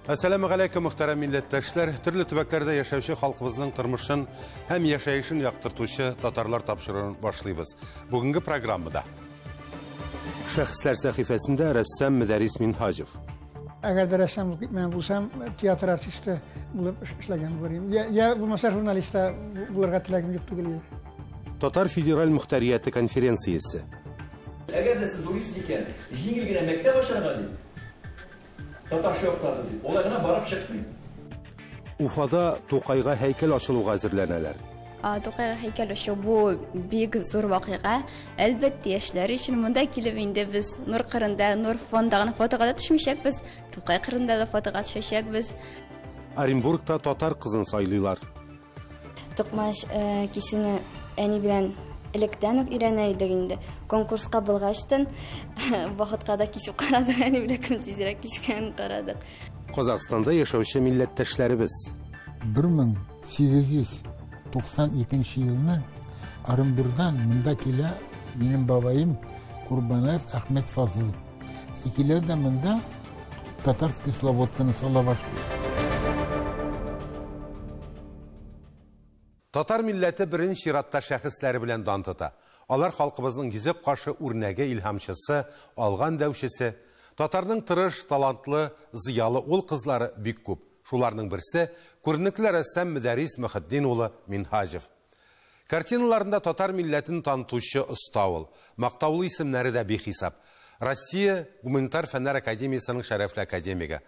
Әссәламү галәйкүм, мөхтәрәм милләттәшләр! Төрле төбәкләрдә яшәүче халкыбызның тормышын һәм яшәешен яктыртучы татарлар тапшыруын башлыйбыз. Бүгенге программада Шәхесләр сәхифәсендә рәссам Мөдәррис Минһаҗев. Әгәр дә рәссам булып китмәгән булсам, театр артисты булып эшләгән булыр идем. Я булмаса журналист та булырга теләгем юк түгел иде. Татар федераль мөхтәрияте конференциясе. Әгәр дә сез уйлыйсыз икән, җиңел генә мәктәп ачарга дип, татарча укытабыз дип, алай гына барып чыкмый. Уфада Тукайга һәйкәл ачылуга әзерләнәләр. Тукайга һәйкәл ачу бу бик зур вакыйга. Әлбәттә, яшьләр өчен монда килеп инде без Нур кырында, Нур фонда гына фотога да төшмичәкбез, Тукай кырында да фотога төшәчәкбез. Оренбургта татар кызын сайлыйлар. Токмач кисүне әни белән электән үк өйрәнә идек инде. Конкурска булгачтын вакытка да кисеп карадык, әни белән кем тизрәк кискәнен карадык. Казахстанда яшәүче милләттәшләребез. 1892 елны Оренбургдан монда килә минем бабаем Курбанаев Әхмәт Фазыл. И килә дә монда Татарский слободканы сала башлый. Татар милләте беренче чиратта шәхесләре белән дан тота. Алар халкыбызның йөзек кашы үрнәге, илһамчысы, алган дәүчесе. Татарның тырыш, талантлы, зыялы ул кызлары бик күп. Шуларның берсе күренекле рәссам Мөдәррис Мөхетдин улы Минһаҗев. Картиналарында татар милләтен танытучы оста ул. Мактаулы исемнәре дә бихисап. Россия Гуманитар фәннәр академиясенең шәрәфле академигы.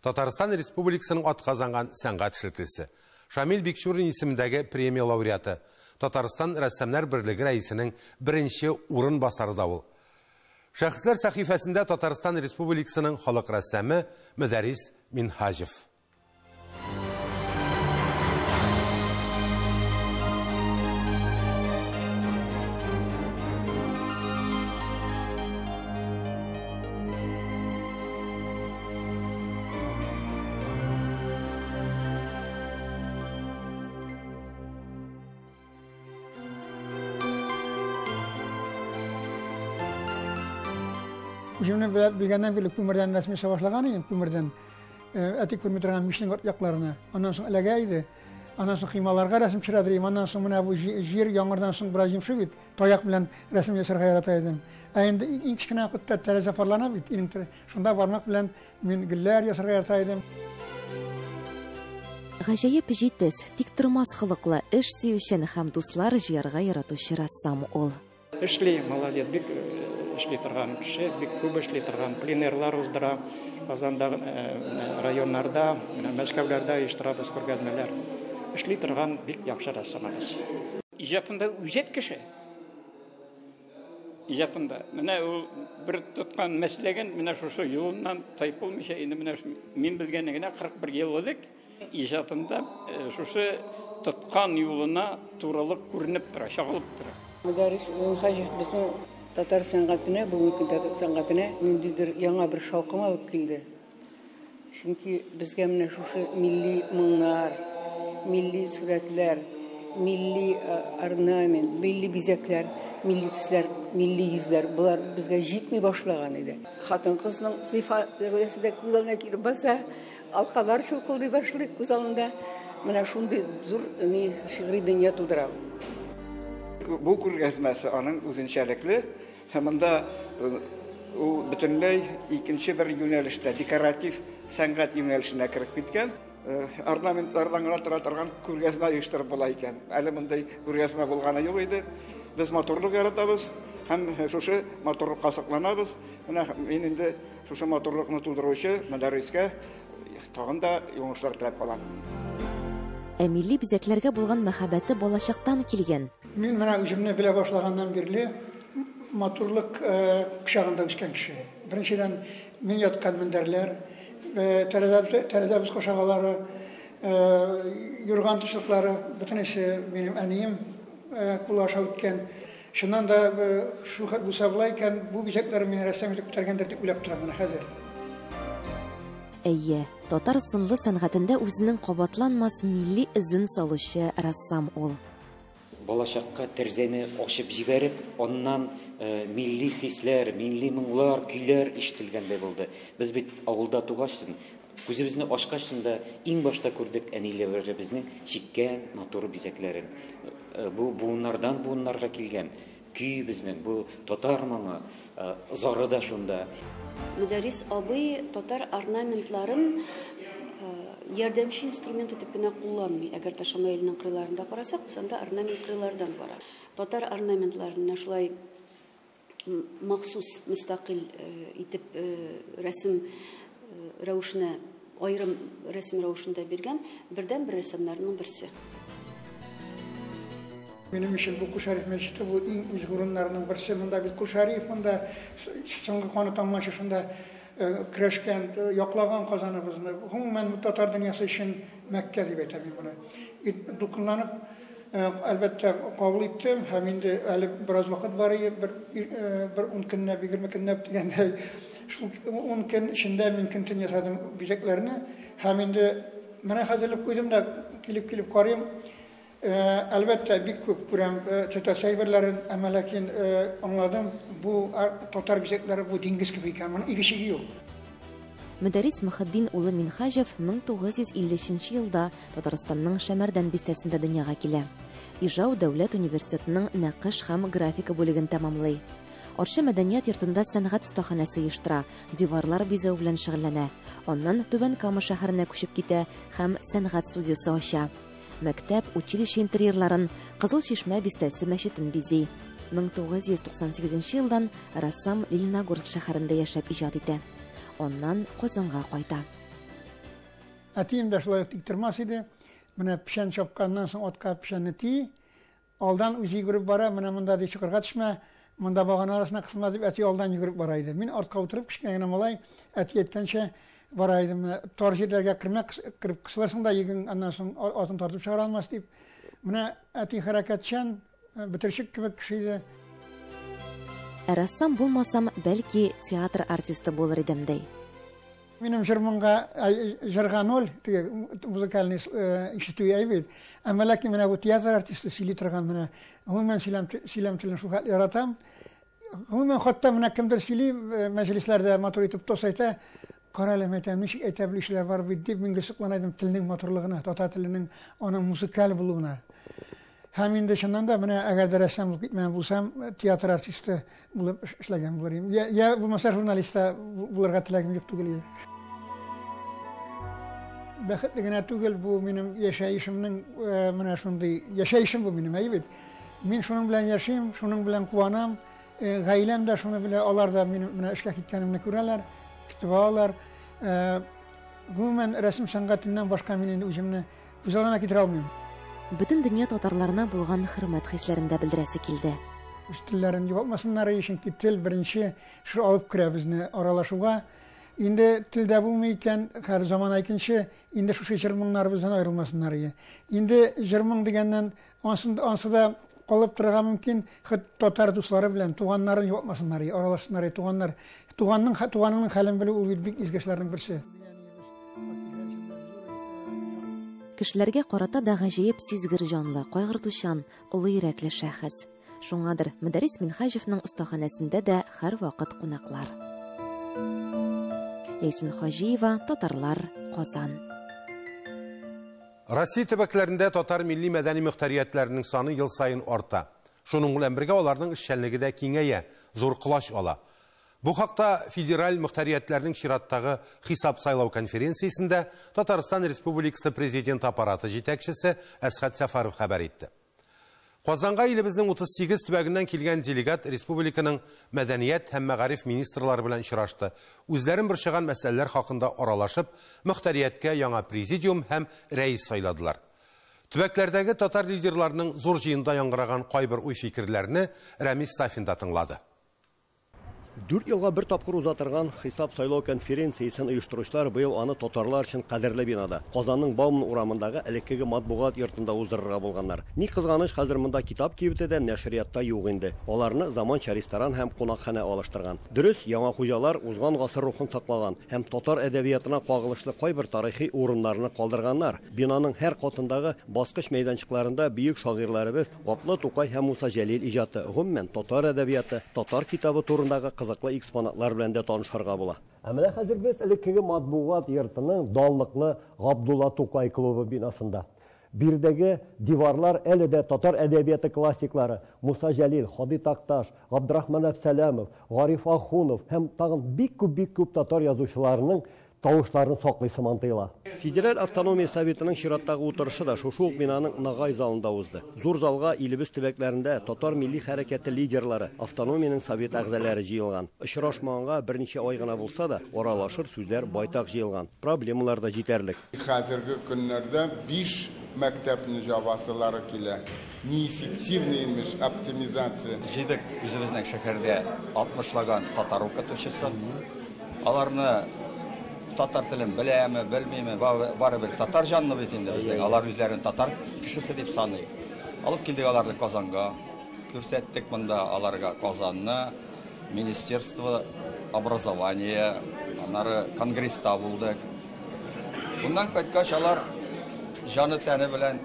Татарстан Республикасының атказанган сәнгать эшлеклесе. Шамил Бикчурин исемендәге премия лауреаты. Татарстан Рәссамнар берлеге рәисенең беренче урын басары да ул. Шәхесләр сәхифәсендә Татарстан Республикасының халык рәссамы Мөдәррис Минһаҗев. Үземне белгәннән бирле күмердән рәсем ясап башлаган идем, күмердән. Әти күрми торган мичнең арт якларына. Аннан соң эләгә иде. Аннан соң коймаларга рәсем төшерә идем. Аннан соң менә бу җир яңгырдан соң бераз йомшый бит. Таяк белән рәсем ясарга ярата идем. Ә инде иң кечкенә вакытта тәрәзә парлана бит, инең шунда бармак белән мин гөлләр ясарга ярата идем. Гаҗәеп җитез, тик тормас холыклы, эш сөючән һәм дуслар җыярга яратучы рәссам ул. Эшли, молодец, бик эшли торган кеше, бик күп эшли торган, пленэрлар уздыра, Казанда, районнарда, Мәскәүләрдә оештырабыз күргәзмәләр. Эшли торган бик яхшы рәссамыбыз. Иҗатында үҗәт кеше. Иҗатында. Менә ул бер тоткан мәсләген, менә шушы юлыннан тайпылмыйча, инде менә мин белгәне генә 41 ел элек иҗатында шушы тоткан юлына турылык күренеп тора, чагылып тора. Мөдәррис Минһаҗев безнең татар сәнгатенә, бүгенге көн татар сәнгатенә ниндидер яңа бер шаукым алып килде. Чөнки безгә менә шушы милли моңнар, милли сурәтләр, милли орнамент, милли бизәкләр, милли төсләр, милли йөзләр, болар безгә җитми башлаган иде. Хатын-кызның зифа гәүдәсе дә күз алдына килеп баса, алкалар чулкылдый башлый күз алдында. Менә шундый зур ни шигъри дөнья тудыра. Бу күргәзмәсе аның үзенчәлекле, һәм монда ул бөтенләй икенче бер юнәлештә, декоратив сәнгать юнәлешенә кереп киткән. Орнаментлардан гына тора торган күргәзмә оештырып була икән. Әле мондый күргәзмә булганы юк иде. Без матурлык яратабыз һәм шушы матурлыкка сокланабыз. Менә мин инде шушы матурлыкны тудыручы Мөдәррискә тагын да уңышлар теләп калам. Ә милли бизәкләргә булган мәхәббәте балачактан килгән. Мин менә үземне белә башлаганнан бирле матурлык кочагында үскән кеше. Беренчедән, мин яткан мендәрләр, тәрәзәбез кошагалары, юрган тышлыклары, бөтенесе минем әнием кулы аша үткән. Чыннан да шул хәл булса була икән, бу бизәкләр мине рәссам итеп күтәргәндер дип уйлап торам менә хәзер. Әйе, татар сынлы сәнгатендә үзенең кабатланмас милли эзен салучы рәссам ул. Балачакка тәрәзәне ачып җибәреп, аннан милли хисләр, милли моңлар, көйләр ишетелгәндәй булды. Без бит авылда тугач, Күзебезне ачкач та иң башта күрдек әниләребезнең чиккән матур бизәкләрен. Бу буыннардан буыннарга килгән көй безнең, бу татар моңы, зары да шунда. Мөдәррис абый татар орнаментларын ярдәмче инструмент итеп кенә кулланмый. Әгәр дә Шамаилнең кырыйларында карасак, без анда орнамент кырыйлардан бара. Татар орнаментларын менә шулай махсус мөстәкыйль итеп рәсем рәвешенә, аерым рәсем рәвешендә биргән бердән-бер рәссамнарның берсе. Минем өчен бу Кол Шәриф мәчете бу иң изге урыннарның берсе. Монда бит Кол Шәриф, монда соңгы каны тамманчы шунда көрәшкән, яклаган Казаныбызны. Гомумән, бу татар дөньясы өчен Мәккә дип әйтәм мин моны. Дулкынланып, әлбәттә, кабул иттем һәм инде әле бераз вакыт бар иде, бер 10 көнләп, 20 көнләп дигәндәй, шул 10 көн эчендә мин көн-төн ясадым бизәкләрне һәм инде менә хәзерләп куйдым да, килеп-килеп карыйм. Әлбәттә, бик күп күрәм төтәс әйберләрен, әмма ләкин аңладым, бу татар бизәкләре бу диңгез кебек икән, моның иге-чиге юк. Мөдәррис Мөхетдин улы Минһаҗев 1953 елда Татарстанның Шәмәрдән бистәсендә дөньяга килә. Ижау дәүләт университетының нәкыш һәм графика бүлеген тәмамлый. Арча мәдәният йортында сәнгать остаханәсе оештыра, диварлар бизәү белән шөгыльләнә. Аннан Түбән Кама шәһәренә күчеп китә һәм сәнгать студиясе ача. Мәктәп, училище интерьерларын, Кызыл Чишмә бистәсе мәчетен бизи. 1998 елдан рәссам Лениногорск шәһәрендә яшәп иҗат итә. Аннан Казанга кайта. Әтием дә шулай ук тик тормас иде. Менә печән чапканнан соң атка печәнне ти, алдан үзе йөгереп бара, менә монда ди чокырга төшмә, монда багана арасына кысылма дип әти алдан йөгереп бара иде. Мин артка утырып кечкенә генә малай, әти әйткәнчә бара идем. Менә тар җирләргә кермә, кереп кысылырсың да йөгең аннан соң атын тартып чыгара алмас дип. Менә әти хәрәкәтчән, бетерчек кебек кеше иде. Ә рәссам булмасам, бәлки театр артисты булыр идем, ди. Минем җыр-моңга, җырга ноль, теге музыкальный ишетү әйбәт. Әмма ләкин менә бу театр артисты сөйли торган менә, гомумән сөйләм телен шул хәтле яратам. Гомумән, хатта менә кемдер сөйли, мәҗлесләрдә матур итеп тост әйтә. Кара әле, әйтәм, ничек әйтә белүчеләр бар бит дип, мин гел соклана идем телнең матурлыгына, татар теленең аның музыкаль булуына. Һәм инде чыннан да менә әгәр дә рәссам булып китмәгән булсам, театр артисты булып эшләгән булыр идем. Я булмаса журналист та булырга теләгем юк түгел иде. Бәхетле генә түгел, бу минем яшәешемнең менә шундый яшәешем бу минем, әйе бит. Мин шуның белән яшим, шуның белән куанам. Гаиләм дә шуны белә, алар да минем менә эшкә киткәнемне күрәләр, көтеп алалар. Гомумән, рәсем сәнгатеннән башка мин инде үземне күз алдына китерә алмыйм. Бөтен дөнья татарларына булган хөрмәт хисләрен дә белдерәсе килде. Үз телләрен югалтмасыннар, чөнки тел беренче шул алып керә безне аралашуга. Инде телдә булмый икән, һәр замана икенче, инде шушы җыр-моңнарыбыздан аерылмасыннар иде. Инде җыр-моң дигәннән ансы да калып торырга мөмкин, хет татар дуслары белән туганнарын югалтмасыннар иде, аралашсыннар иде, туганнар. Туганның хәлен белү ул бит бик изге эшләрнең берсе. Кешеләргә карата да гаҗәеп сизгер җанлы, кайгыртучан, олы йөрәкле шәхес. Шуңадыр Мөдәррис Минһаҗевның остаханәсендә дә һәрвакыт кунаклар. Ләйсән Хаҗиева, Татарлар, Казан. Россия төбәкләрендә татар милли мәдәни мөхтәриятләренең саны ел саен арта. Шуның белән бергә аларның эшчәнлеге дә киңәя, зур колач ала. Бу хакта федераль мөхтәриятләрнең чираттагы хисап сайлау конференциясендә Татарстан Республикасы президенты аппараты җитәкчесе Әсхәт Сәфәров хәбәр итте. Казанга илебезнең 38 төбәгеннән килгән делегат республиканың мәдәният һәм мәгариф министрлары белән очрашты. Үзләрен борчыган мәсьәләләр хакында аралашып, мөхтәрияткә яңа президиум һәм рәис сайладылар. Төбәкләрдәге татар лидерларының зур җыенда яңгыраган кайбер уй-фикерләрне Рәмис Сафин да тыңлады. 4 елга бер тапкыр уза торган хисап сайлау конференциясен оештыручылар быел аны татарлар өчен кадерле бинада, Казанның Бауман урамындагы элеккеге матбугат йортында уздырырга булганнар. Ни кызганыч, хәзер монда китап кибете дә, нәшриятта юк инде. Аларны заманча ресторан һәм кунакханә алыштырган. Дөрес, яңа хуҗалар узган гасыр рухын саклаган һәм татар әдәбиятына кагылышлы кайбер тарихи урыннарны калдырганнар. Бинаның һәр катындагы баскыч мәйданчыкларында бөек шагыйрьләребез Габдулла Тукай һәм Муса Җәлил иҗаты, гомумән татар әдәбияты, татар китабы турындагы кызыклы экспонатлар белән дә танышырга була. Ә менә хәзер без элеккеге матбугат йортының данлыклы Габдулла Тукай клубы бинасында. Биредәге диварлар әле дә татар әдәбияты классиклары Муса Җәлил, Һади Такташ, Габдрахман Әпсәләмов, Гариф Ахунов һәм тагын бик күп бик күп татар язучыларының тавышларын саклый сыман тоела. Федераль автономия советының чираттагы утырышы да шушы ук бинаның Нагай залында узды. Зур залга илебез төбәкләрендә татар милли хәрәкәте лидерлары, автономиянең совет әгъзалары җыелган. Очрашмаганга берничә ай гына булса да, аралашыр сүзләр байтак җыелган, проблемалар да җитәрлек. Хәзерге көннәрдә биш мәктәпне җабасылары килә. Неэффективный, имеш, оптимизация. Җыйдык үзебезнең шәһәрдә алтмышлаган татар укытучысын. Аларны татар телен беләме, белмиме, барыбер татар җанлы бит инде безнең. Алар үзләрен татар кешесе дип саный. Алып килдек аларны Казанга. Күрсәттек монда аларга Казанны, Министерство образования, аннары конгресста булдык. Bundan кайткач алар җаны тәне белән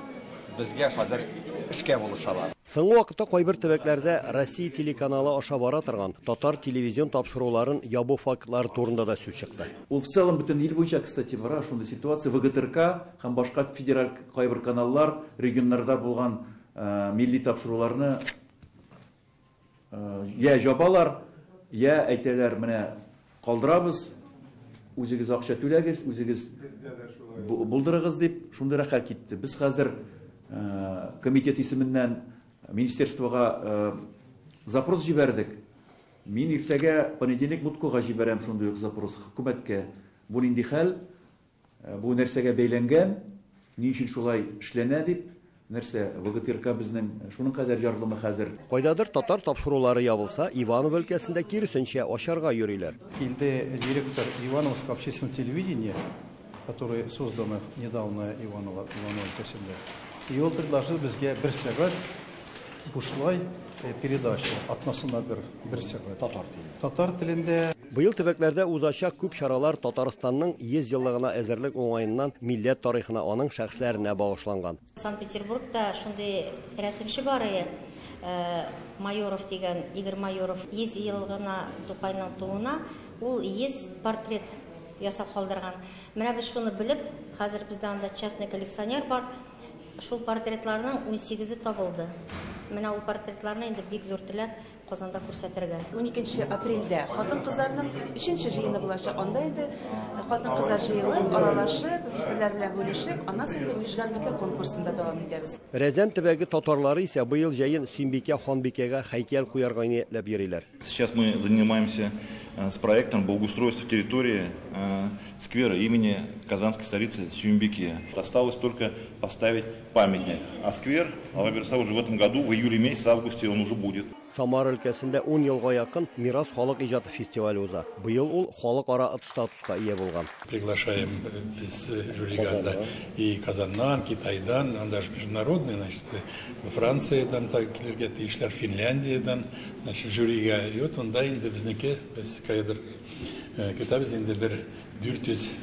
безгә хәзер эшкә булышалар. Соңгы вакытта кайбер төбәкләрдә Россия телеканалы аша бара торган татар телевизион тапшыруларын ябу фактлары турында да сүз чыкты. Ул в целом бөтен ил буенча, кстати, бара шундый ситуация. ВГТРК һәм башка федераль кайбер каналлар регионнарда булган милли тапшыруларны я җабалар, я әйтәләр, менә калдырабыз, үзегез акча түләгез, үзегез булдырыгыз дип, шундый хәл китте. Без хәзер комитет исеменнән министерствога запрос җибәрдек. Мин иртәгә понедельник Муткога җибәрәм шундый ук запрос хөкүмәткә. Бу нинди хәл? Бу нәрсәгә бәйләнгән? Ни өчен шулай эшләнә дип? Нәрсә, ВГТРК безнең шуның кадәр ярлымы хәзер? Кайдадыр татар тапшырулары ябылса, Иваново өлкәсендә киресенчә ачарга йөриләр. Килде директор Ивановского общественного телевидения, который создано недавно Иваново өлкәсендә. И ул предложил безгә бер сәгать бушлай передача, атнасына бер сәгать. Татар телендә. Татар телендә. Быел төбәкләрдә узачак күп чаралар Татарстанның 100 еллыгына әзерлек уңаеннан милләт тарихына, аның шәхесләренә багышланган. Санкт-Петербургта шундый рәсемче бар иде, Майоров дигән, Игорь Майоров. 100 еллыгына Тукайның тууына ул 100 портрет ясап калдырган. Менә без шуны белеп, хәзер бездә анда частный коллекционер бар. Шул портретларның 18-е табылды. Менә ул портретларны инде бик зур теләк Казанда күрсәтергә. 12 апрельдә хатын-кызларның 3нче җыены булачак. Анда инде хатын-кызлар җыелып, аралашып, фикерләр белән бүлешеп, аннан соң инде Нижгарбикә конкурсында дәвам итәбез. Рәзән төбәге татарлары исә быел җәен Сөембикә ханбикәгә һәйкәл куярга ниятләп йөриләр. Сейчас мы занимаемся с проектом благоустройства территории сквера имени казанской столицы Сююмбике. Осталось только поставить памятник. А сквер, Алла бирса, уже в этом году, в июле месяце, августе он уже будет. Самара өлкәсендә 10 елга якын Мирас халык иҗаты фестивале уза. Быел ул халыкара статуска ия булган. Приглашаем без жюриганда и Казаннан, Китайдан, он даже международный, значит, Франциядан так килергә тиешләр, Финляндиядан, значит, жюрига. И вот онда инде безнеке, без каядыр көтәбез инде бер 400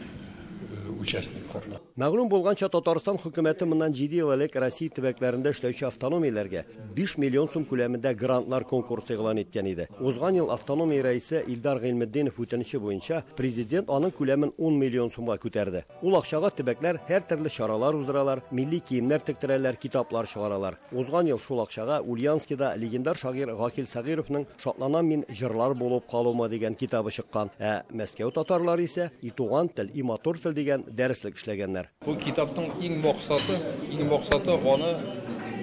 участниклар. Мәгълүм булганча, Татарстан хөкүмәте моннан 7 ел элек Россия төбәкләрендә эшләүче автономияләргә 5 миллион сум күләмендә грантлар конкурсы игълан иткән иде. Узган ел автономия рәисе Илдар Гыйльметдинов үтенече буенча президент аның күләмен 10 миллион сумга күтәрде. Ул акчага төбәкләр һәр төрле чаралар уздыралар, милли киемнәр тектерәләр, китаплар чыгаралар. Узган ел шул акчага Ульяновскида легендар шагыйрь Гакил Сагыйровның Шатланам мин җырлар булып калума дигән китабы чыккан. Ә Мәскәү татарлары исә И туган тел, и матур тел дигән дәреслек эшләгәннәр. Бу китапның иң максаты аны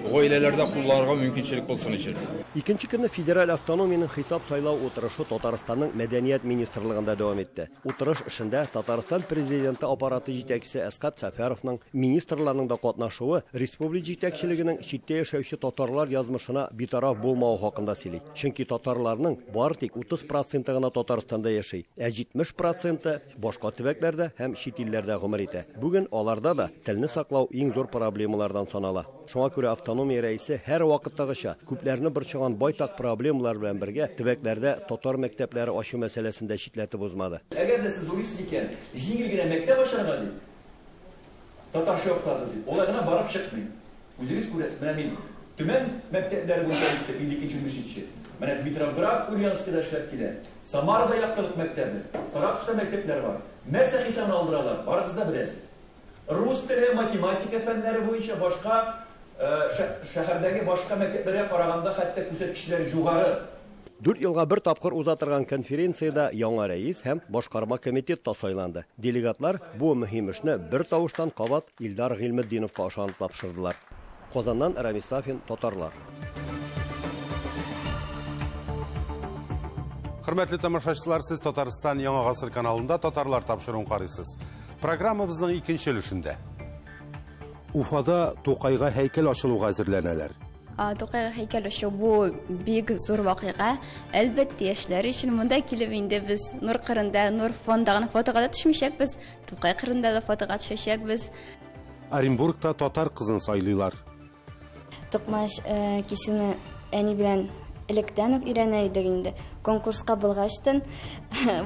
гаиләләрдә кулланырга мөмкинчелек булсын өчен. Икенче көнне федераль автономиянең хисап сайлау утырышы Татарстанның мәдәният министрлыгында дәвам итте. Утырыш эшендә Татарстан президенты аппараты җитәкчесе Әсгать Сәфәровның, министрларның да катнашуы республика җитәкчелегенең читтә яшәүче татарлар язмышына битараф булмавы хакында сөйли. Чөнки татарларның бары тик 30% гына Татарстанда яши, ә 70% башка төбәкләрдә һәм чит илләрдә гомер итә. Бүген аларда да телне саклау иң зур проблемалардан санала. Шуңа күрә автономия рәисе һәр вакыттагыча күпләрне борчыган байтак проблемалар белән бергә төбәкләрдә татар мәктәпләре ачу мәсьәләсен дә читләтеп узмады. Әгәр дә сез уйлыйсыз икән, җиңел генә мәктәп ачарга дип, татарча укытабыз дип, алай гына барып чыкмый. Үзегез күрәсез, менә мин Төмән мәктәпләре буенча әйттем, 52-нче, 53-нче. Менә Дмитровград, Ульяновскида эшләп килә. Самарада Яктылык мәктәбе, Саратовта мәктәпләр бар. Нәрсә хисабына алдыралар, барыгыз да беләсез. Рус теле, математика фәннәре буенча башка шәһәрдәге башка мәктәпләргә караганда хәтта күрсәткечләре югары. Дүрт елга бер тапкыр уза торган конференциядә яңа рәис һәм башкарма комитет та сайланды. Делегатлар бу мөһим эшне бер тавыштан кабат Илдар Гыйльметдиновка ышанып тапшырдылар. Казаннан Рамис Сафин, Татарлар. Хөрмәтле тамашачылар, сез Татарстан Яңа Гасыр каналында Татарлар тапшыруын карыйсыз. Программабызның икенче өлешендә. Уфада Тукайга һәйкәл ачылуга әзерләнәләр. Тукайга һәйкәл ачу бу бик зур вакыйга. Әлбәттә, яшьләр өчен монда килеп инде без Нур кырында, Нур фонда гына фотога да төшмичәкбез, Тукай кырында да фотога төшәчәкбез. Оренбургта татар кызын сайлыйлар. Токмач кисүне әни белән электән үк өйрәнә идек инде. Конкурска булгачтын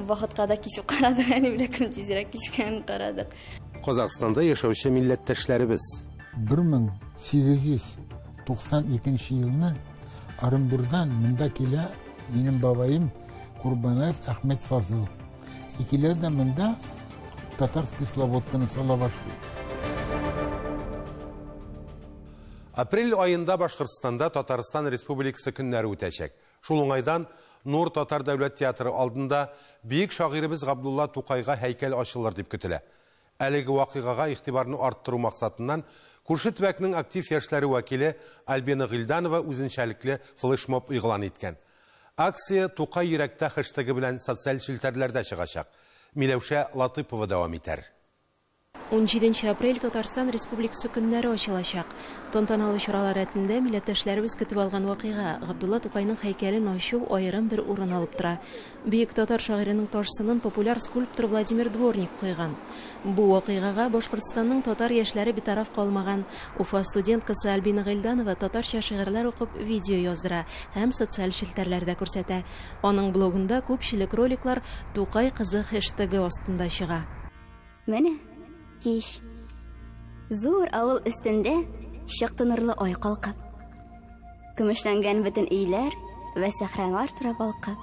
вакытка да кисеп карадык, әни белән кем тизрәк кискәнен карадык. Казахстанда яшәүче милләттәшләребез. 1892 елны Оренбургдан монда килә минем бабаем Курбанаев Әхмәт Фазыл. И килә дә монда Татарский слободканы сала башлый. Апрель аенда Башкортстанда Татарстан Республикасы көннәре үтәчәк. Шул уңайдан Нур татар дәүләт театры алдында бөек шагыйребез Габдулла Тукайга һәйкәл ачылыр дип көтелә. Әлеге вакыйгага игътибарны арттыру максатыннан күрше төбәкнең актив яшьләре вәкиле Альбина Гыйльданова үзенчәлекле флешмоб игълан иткән. Акция Тукай йөрәктә хэштегы белән социаль челтәрләрдә чыгачак. Миләүшә Латыпова дәвам итәр. 17 апрель Татарстан Республикасы көннәре ачылачак. Тантаналы чаралар рәтендә милләттәшләребез көтеп алган вакыйга Габдулла Тукайның һәйкәлен ачу аерым бер урын алып тора. Бөек татар шагыйренең таш сынын популяр скульптор Владимир Дворник куйган. Бу вакыйгага Башкортстанның татар яшьләре битараф калмаган. Уфа студенткасы Альбина Гыйльданова татарча шигырьләр укып видео яздыра һәм социаль челтәрләрдә күрсәтә. Аның блогында күпчелек роликлар Тукай кызы хэштегы астында чыга. Менә кич. Зур авыл өстендә чыкты нурлы ай калкып. Көмешләнгән бөтен өйләр вә сәхралар тора балкып.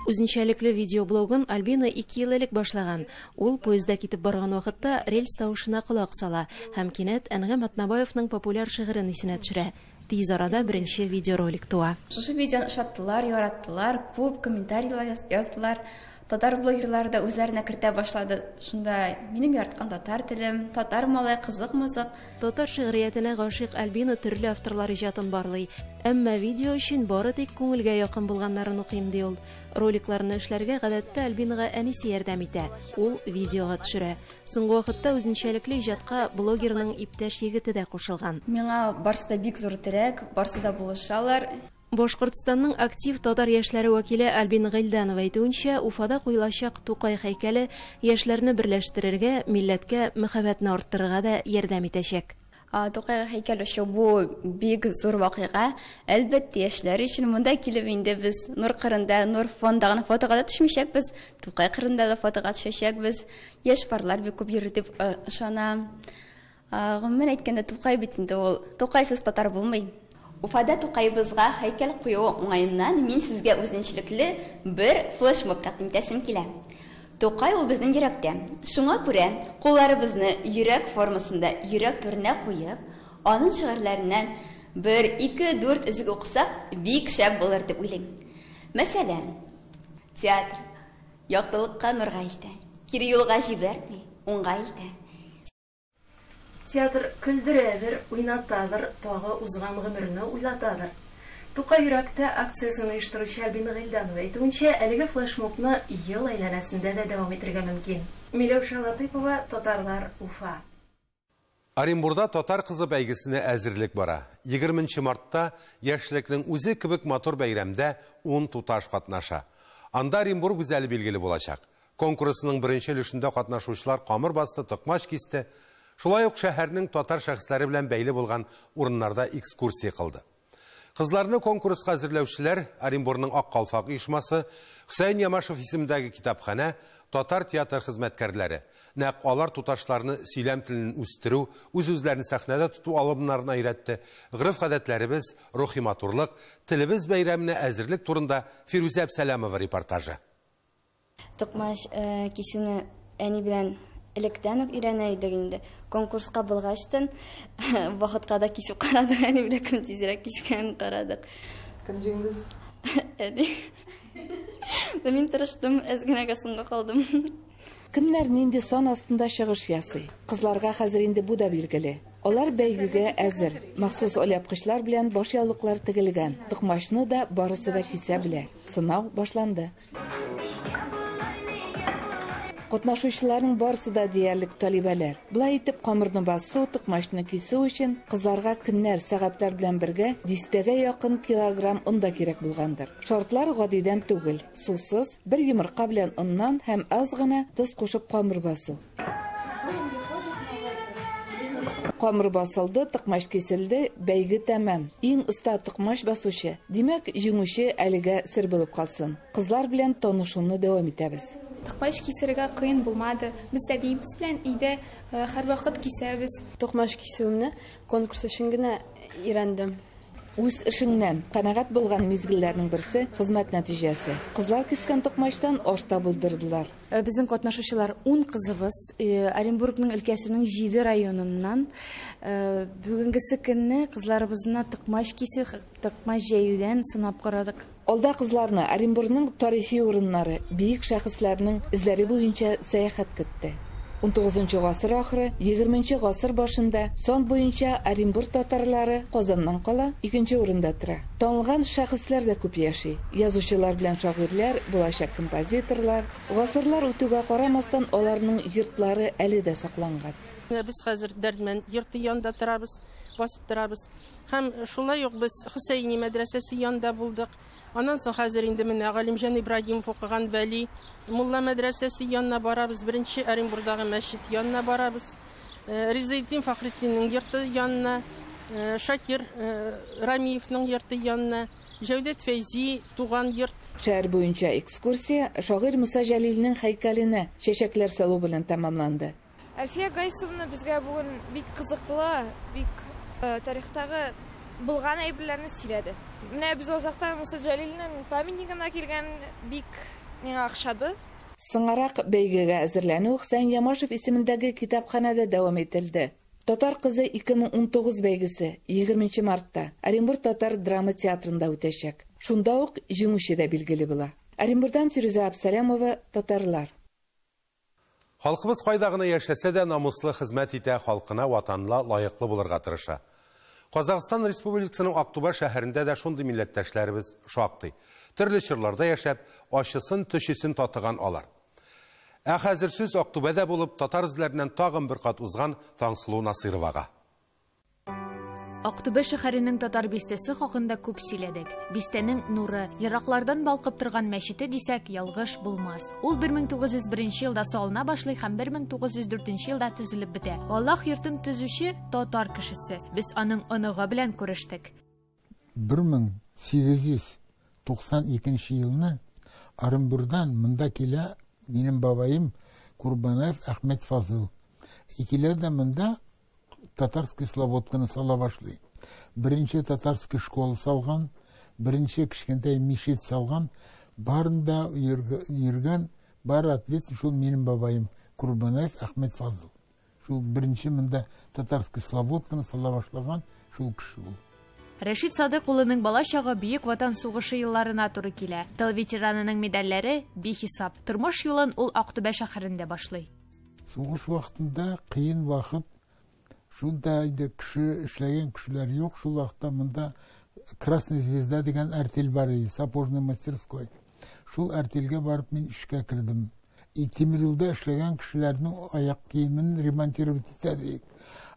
Үзенчәлекле видеоблогын Альбина 2 ел элек башлаган. Ул поездда китеп барган вакытта рельс тавышына колак сала һәм кинәт Әнгам Атнабаевның популяр шигырен исенә төшерә. Тиз арада беренче видеоролик туа. Шушы видеоны ошаттылар, яраттылар, күп комментарийлар яздылар. Татар блогерлары да үзләренә кертә башлады. Шунда минем яраткан татар телем, татар малай, кызык-мызык. Татар шигъриятенә гашыйк Альбина төрле авторлар иҗатын барлый. Әмма видео өчен бары тик күңелгә якын булганнарын укыйм, ди ул. Роликларны эшләргә гадәттә Альбинага әнисе ярдәм итә. Ул видеога төшерә. Соңгы вакытта үзенчәлекле иҗатка блогерның иптәш егете дә кушылган. Миңа барсы да бик зур терәк, барсы да булышалар. Башкортстанның актив татар яшьләре вәкиле Альбина Гыйльданова әйтүенчә, Уфада куелачак Тукай һәйкәле яшьләрне берләштерергә, милләткә мәхәббәтне арттырырга да ярдәм итәчәк. Тукайга һәйкәл ачу бу бик зур вакыйга. Әлбәттә, яшьләр өчен монда килеп инде без Нур кырында, Нур фонда гына фотога да төшмичәкбез, Тукай кырында да фотога төшәчәкбез. Яшь парлар бик күп йөрер дип ышанам. Гомумән әйткәндә, Тукай бит инде ул. Тукайсыз татар булмый. Уфада Тукайыбызга һәйкәл кую уңаеннан мин сезгә үзенчәлекле бер флешмоб тәкъдим итәсем килә. Тукай ул безнең йөрәктә. Шуңа күрә кулларыбызны йөрәк формасында йөрәк түренә куеп, аның шигырьләреннән 1, 2, 4 өзек укысак, бик шәп булыр дип уйлыйм. Мәсәлән, театр яктылыкка, нурга илтә, кире юлга җибәрми, уңга илтә. Театр көлдерәдер, уйнатадыр, тагы узган гомерне уйлатадыр. Тукай йөрәктә акциясен оештыручы Альбина Гыйльданова әйтүенчә, әлеге флешмобны ел әйләнәсендә дә дәвам итәргә мөмкин. Миләүшә Латыпова, Татарлар, Уфа. Оренбурда татар кызы бәйгесенә әзерлек бара. 20 мартта яшьлекнең үзе кебек матур бәйрәмдә 10 туташ катнаша. Анда Оренбург гүзәле билгеле булачак. Конкурсның беренче өлешендә катнашучылар камыр басты, токмач кисте. Шулай ук шәһәрнең татар шәхесләре белән бәйле булган урыннарда экскурсия кылды. Кызларны конкурска әзерләүчеләр Оренбурның Ак калфак оешмасы, Хөсәен Ямашев исемендәге китапханә, татар театр хезмәткәрләре. Нәкъ алар туташларны сөйләм телен үстерү, үз-үзләрен сәхнәдә тоту алымнарына өйрәтте. Гореф-гадәтләребез, рухи матурлык, телебез бәйрәменә әзерлек турында Фирүзә Әбсәләмова репортажы. Токмач кисүне әни белән электән үк өйрәнә идек инде. Конкурска булгачтын вакытка да кисеп карадык, әни белән кем тизрәк кискәнен карадык. Кем җиңде? Әни. Да мин тырыштым, әз генәгә соңга калдым. Кемнәр нинди сан астында чыгыш ясый? Кызларга хәзер инде бу да билгеле. Алар бәйгегә әзер. Махсус алъяпкычлар белән баш яулыклар тегелгән. Токмачны да барысы да кисә белә. Сынау башланды. Катнашучыларның барысы да диярлек талибәләр. Болай итеп камырны басу, токмачны кисү өчен кызларга көннәр, сәгатьләр белән бергә дистәгә якын килограмм он да кирәк булгандыр. Шартлар гадидән түгел. Сусыз, бер йомырка белән оннан һәм аз гына тоз кушып камыр басу. Камыр басылды, токмач киселде, бәйге тәмам. Иң оста токмач басучы, димәк, җиңүче әлегә сер булып калсын. Кызлар белән танышуны дәвам итәбез. Токмач кисергә кыен булмады. Без әдиебез белән өйдә һәрвакыт кисәбез. Токмач кисүемне конкурс өчен генә өйрәндем. Үз эшеңнән канәгать булган мизгелләрнең берсе хезмәт нәтиҗәсе. Кызлар кискән токмачтан аш та булдырдылар. Безнең катнашучылар 10 кызыбыз, Оренбургның өлкәсенең 7 районыннан. Бүгенгесе көнне кызларыбызны токмач кисү, токмач җәюдән сынап карадык. Алда кызларны Оренбургның тарихи урыннары, бөек шәхесләрнең эзләре буенча сәяхәт көтте. 19 гасыр ахыры, 20 гасыр башында сан буенча Оренбург татарлары Казаннан кала икенче урында тора. Танылган шәхесләр дә күп яши. Язучылар белән шагыйрьләр, булачак композиторлар. Гасырлар үтүгә карамастан аларның йортлары әле дә сакланган. Без хәзер Дәрдмәнд йорты янында торабыз, басып торабыз. Һәм шулай ук без Хөсәйни мәдрәсәсе янында булдык. Аннан соң хәзер инде менә Галимҗан Ибраһимов укыган Вәли мулла мәдрәсәсе янына барабыз, беренче Оренбургдагы мәчет янына барабыз. Ризаэддин Фәхретдиннең йорты янына, Шакир Рамиевның йорты янына, Җәүдәт Фәйзи туган йорт. Шәһәр буенча экскурсия шагыйрь Муса Җәлилнең һәйкәленә чәчәкләр салу белән тәмамланды. Әлфия Гайсовна безгә бүген бик кызыклы, бик тарихтагы булган әйберләрне сөйләде. Менә без озакта Муса Җәлилнең памятнигына килгән, бик миңа охшады. Сыңарак бәйгегә әзерләнү Хөсәен Ямашев исемендәге китапханәдә дәвам ителде. Татар кызы 2019 бәйгесе 20 мартта Оренбург татар драма театрында үтәчәк. Шунда ук җиңүче дә билгеле була. Оренбургдан Фирүзә Абсалямова, Татарлар. Халкыбыз кайда гына яшәсә дә намуслы хезмәт итә, халкына, ватанына лаеклы булырга тырыша. Казахстан Республикасының Актүбә шәһәрендә дә шундый милләттәшләребез шактый. Төрле чорларда яшәп, ачысын, төчесен татыган алар. Ә хәзер сүз Актүбәдә булып, татар эзләреннән тагын бер кат узган Таңсылу Насыйровага. Актүбә шәһәренең татар бистәсе хакында күп сөйләдек. Бистәнең нуры, ераклардан балкып торган мәчете дисәк, ялгыш булмас. Ул 1901 елда салына башлый һәм 1904 елда төзелеп бетә. Аллаһ йортын төзүче татар кешесе. Без аның оныгы белән күрештек. 1892 елны Оренбургдан монда килә минем бабаем Курбанаев Әхмәт Фазыл. Килә дә монда Татарский слободканы сала башлый. Беренче татарский школа салган, беренче кечкенә мичет салган, барында йөргән, бары ответственный шул минем бабаем Курбанаев Әхмәт Фазыл. Шул беренче монда татарский слободканы сала башлаган шул кеше ул. Рәшит Садык улының бала чагы Бөек Ватан сугышы елларына туры килә. Тыл ветеранының медальләре бихисап. Тормыш юлын ул Актүбә шәһәрендә башлый. Сугыш вакытында кыен вакыт. Шунда инде кеше эшләгән кешеләр юк. Шул вакытта монда Красная звезда дигән артель бар иде, сапожный мастерской. Шул артельгә барып мин эшкә кердем. И тимер юлда эшләгән кешеләрнең аяк киемен ремонтировать итә идек.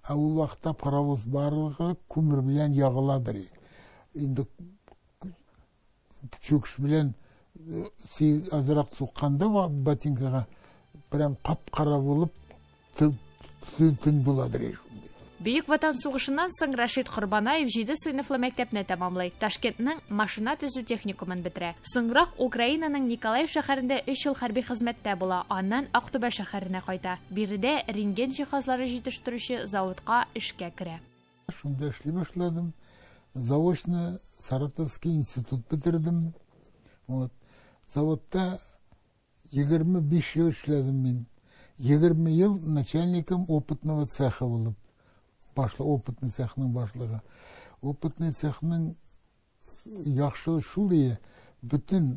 Ә ул вакытта паровоз барлыгы күмер белән ягыладыр. Инде чүкеш белән азрак сукканда ботинкага прям кап-кара булып төн буладыр шунда. Бөек Ватан сугышыннан соң Рәшит Корбанаев 7 сыйныфлы мәктәпне тәмамлый. Ташкентның машина төзү техникумын бетерә. Соңрак Украинаның Николаев шәһәрендә 3 ел хәрби хезмәттә була. Аннан Актүбә шәһәренә кайта. Биредә рентген җиһазлары җитештерүче заводка эшкә керә. Шунда эшли башладым. Заочно Саратовский институт бетердем. Вот. Заводта 25 ел эшләдем мин. 20 ел начальником опытного цеха булып. Башлы опытный цехның башлыгы. Опытный цехның яхшылыгы шул ие, бөтен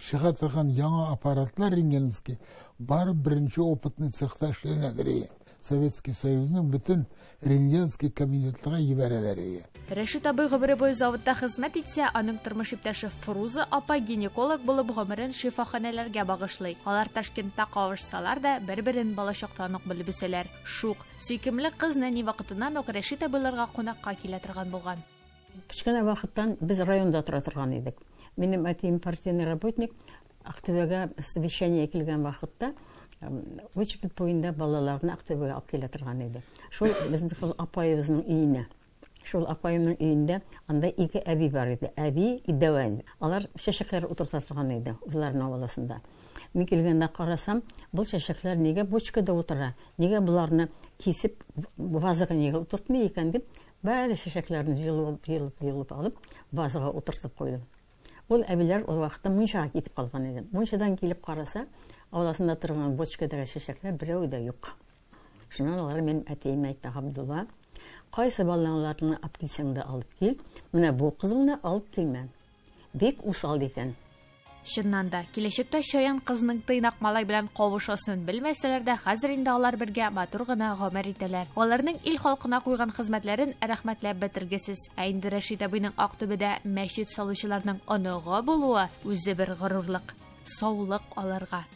чыга торган яңа аппаратлар рентгеновский бары беренче опытный цехта эшләнәдер ие. Советский Союзның бөтен рентгеновский кабинетларга җибәрәләр ие. Рәшит абый гомере буе заводта хезмәт итсә, аның тормыш иптәше Фруза апа гинеколог булып гомерен шифаханәләргә багышлый. Алар Ташкентта кавышсалар да, бер-берен балачактан ук белеп үсәләр. Шук, сөйкемле кыз нәни вакытыннан ук Рәшит абыйларга кунакка килә торган булган. Кечкенә вакыттан без районда тора торган идек. Минем әтием партийный работник, Актүбәгә совещание килгән вакытта очередь буенда балаларны Актүбәгә алып килә торган иде. Шул безнең шул апаебызның өенә. Шул апаемның өендә анда ике әби бар иде. Әби, дәү. Алар чәчәкләр утырта торган иде үзләренең авылысында. Мин килгәндә карасам, бу чәчәкләр нигә бочкада утыра? Нигә буларны кисеп вазага нигә утыртмый икән дип, бәре чәчәкләрне җыелып алып, вазага утыртып куйдым. Ул әбиләр ул вакытта мунчага китеп калган иде. Мунчадан килеп караса, авыласында торган бочкадагы чәчәкләр берәү дә юк. Шуннан алар минем әтием әйтте, Габдулла, кайсы балаларны алып килсәң дә алып кил, менә бу кызыңны алып килмә. Бик усал икән. Чыннан да, киләчәктә чаян кызның тыйнак малай белән кавышасын белмәсәләр дә, хәзер инде алар бергә матур гына гомер итәләр. Аларның ил халкына куйган хезмәтләрен рәхмәтләп бетергесез. Ә инде Рәшит абыйның Актүбәдә мәчет салучыларның оныгы булуы үзе бер горурлык. Саулык аларга.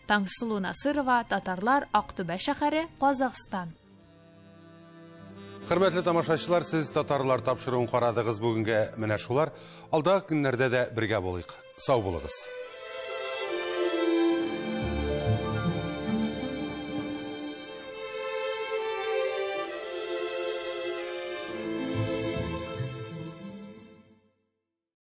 Таңсылу Насырова, Татарлар, Актүбә шәһәре, Казахстан. Хөрмәтле тамашачылар, сез Татарлар тапшыруын карадыгыз бүгенгә менә шулар. Алдагы көннәрдә дә бергә булыйк. Сау булыгыз.